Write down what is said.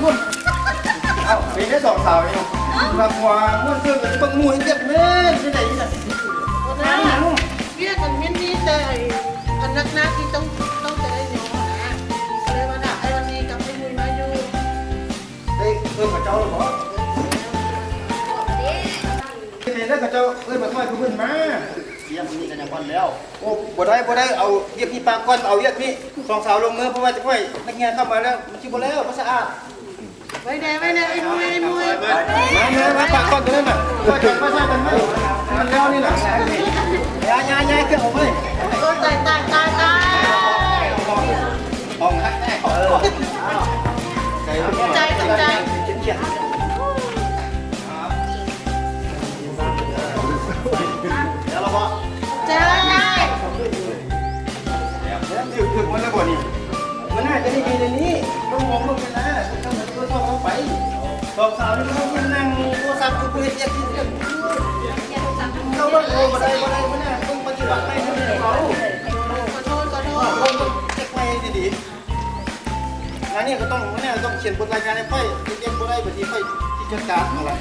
ເອົ້າ ເປັນໄດ້ສອງສາວນີ້ ລະວ່າມ່ວນຊື່ນກັນເບິ່ງໝູ່ເຮັດວຽກແມ່ນໄດ້ໃດນີ້ນະ. ບໍ່ໄດ້ ວຽກມັນມີແຕ່ໄອ້ອັນໜັກໆທີ່ຕ້ອງ ຕ້ອງຈະໄດ້ຍໍນະ ກໍເລີຍວ່າຖ້າໄອ້ວັນນີ້ກັບໄອ້ມຸ້ຍມາຢູ່. ໄດ້ເອີ້ນເຂົາເຈົ້າແລ້ວບໍ່? ເຮັດໃດເຂົາເຈົ້າເອີ້ນມາຊ່ອຍຜູ້ອື່ນມາ. ວຽກນີ້ກໍຍັງບໍ່ແລ້ວ. ໂອ້ ບໍ່ໄດ້ ບໍ່ໄດ້ ເອົາວຽກນີ້ປະກ່ອນ ເອົາວຽກນີ້ສອງສາວລົງມື ເພາະວ່າຈະຄ່ອຍນັກຮຽນເຂົ້າມາແລ້ວ ມັນຊິບໍ່ແລ້ວ ບໍ່ສະອາດ. ໄວ້ແດ່ ໄວ້ແດ່ ໄອ້ມຸ້ຍ ໄອ້ມຸ້ຍ ມາ ມາ ມາປະກ່ອນຕົວນັ້ນນະ ຊ່ອຍກັນ ມາຊ່ອຍກັນມາ ມັນແລ້ວນີ້ນະ ຍ້າຍ ຍ້າຍ ຍ້າຍເຄື່ອງອອກມາ. ໂອ້ ຕາຍ ຕາຍ ຕາຍ ຕາຍ ຂອບໃຈ ຂອບໃຈ. ແລ້ວລະບໍ່? ເຈົ້າ ຖືກ ຖືກໝົດແລ້ວບໍ່ນີ້? ມັນໜ້າຈະໄດ້ຢູ່ໃນນີ້ ເບິ່ງມອງເບິ່ງເວລາ ເຈົ້າໜ້າທີ່ຕົວສອບເຮົາໄປ ສອງສາວນີ້ມັນນັ່ງໂທລະສັບຢູ່ ບໍ່ເຮັດວຽກເຮັດວຽກຢູ່ ເຈົ້າເບິ່ງ ໂອ້ ບໍ່ໄດ້ ບໍ່ໄດ້ ມັນໜ້າເບິ່ງປະຕິບັດໃໝ່ໃຫ້ແມ່ນເຂົາ. ຂໍໂທດ ຂໍໂທດ ເບິ່ງ ເບິ່ງເຊັກໃໝ່ດີໆ. ອັນນີ້ກໍຕ້ອງ ອັນນີ້ກໍຕ້ອງຂຽນບົດລາຍງານໃຫ້ຂ້ອຍ ເຮັດວຽກບໍ່ໄດ້ ບາດນີ້ຂ້ອຍຊິຈັດການເອົາລະ.